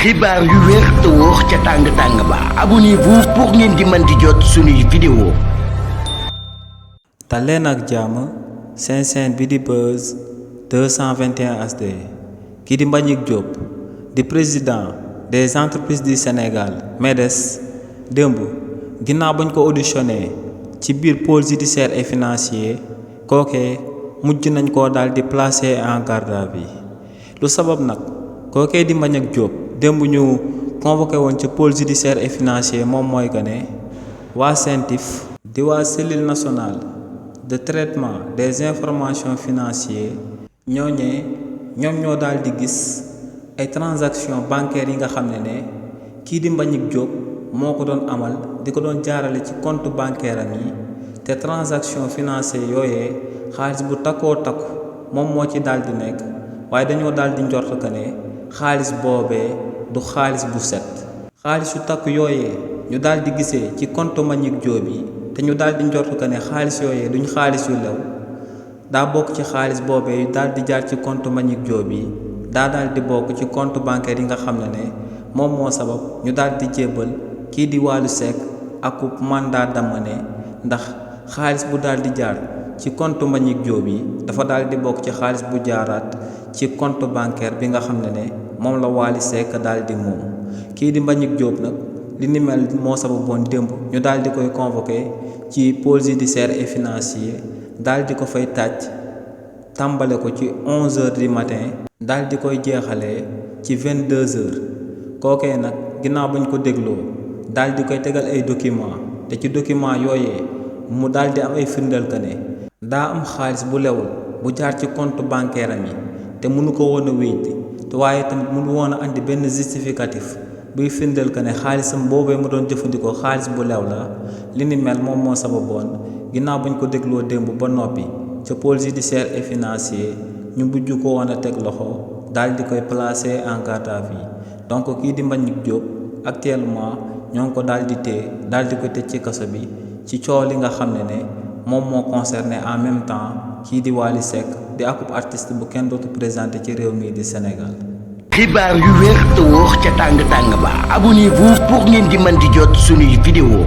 xibaar yu wér te wóor ca tàng ba abonnez-vous pour ngeen di mën di jot suñuy vidéo. Daleen ak jàmm seen chaîne bi di Buzz 221 HD kii di Mbagnick Diop di président des entreprises du Sénégal MEDES démb ginnaaw bañ ko auditionné ci biir pôle judiciaire et financier kookee mujj nañ koo daal di placé en garde à vue lu sabab nag kookee di Mbagnick Diop démb ñu convoqué woon ci pôle judiciaire et financier moom mooy que ne waa CENTIF di waa cellule nationale de traitement des informations financières ñoom ñoo daal di gis ay transactions bancaires yi nga xam ne kii di Mbagnick Diop moo ko doon amal di ko doon jaarale ci compte bancaire am yi te transactions financières yooyee xaalis bu takkoo takku moom moo ci daal di nekk waaye dañoo daal di njort que ne xaalis boobee du xaalis bu set xaalis yu takk yooyee ñu daal di gisee ci compte Mbagnick Diop yi te ñu daal di njort que ne xaalis yooyee duñ xaalis yu lew daa bokk ci xaalis boobee yu daal di jaar ci compte Mbagnick Diop yi daa daal di bokk ci compte bancaire yi nga xam ne moom moo sabab ñu daal di jébbal kii di Wally Seck ak mandat d'amener ndax xaalis bu daal di jaar ci compte Mbagnick Diop yi dafa daal di bokk ci xaalis bu jaaraat ci compte bancaire bi nga xam ne moom la Wally Seck daal di moom kii di Mbagnick Diop nag li ni mel moo sababoon démb ñu daal di koy convoqué ci pôle judiciaire et financier daal di ko fay tàcc tàmbale ko ci 11h du matin daal di koy jeexalee ci 22h kookee nag ginnaaw bañ ko dégloo daal di koy tegal ay document te ci document yooyee mu daal di am ay firndeel que ne daa am xaalis bu lewul bu jaar ci compte bancaire am yi te mënu ko woon a wéydi te waaye tamit mënu woon a andi benn justificatif buy firndeel que ne xaalisam boobee mu doon jëfandikoo xaalis bu lew la li ni mel moom moo sababoon ginnaaw bañ ko dégloo démb ba noppi ca pôle judiciaire et financier ñu mujj ko woon a teg loxo daal di koy placé en garde à vue donc kii di Mbagnick Diop actuellement ñoo ngi ko daal di téye daal di ko tëj ci kaso bi ci coow li nga xam ne moom moo concerné en même temps kii di Wally Seck di akub artiste bu kenn dootu présenté ci réew mii di Sénégal. xibaar yu wér te wóor ca tàng ba abonnez-vous pour ngeen di mën di jot suñuy vidéo.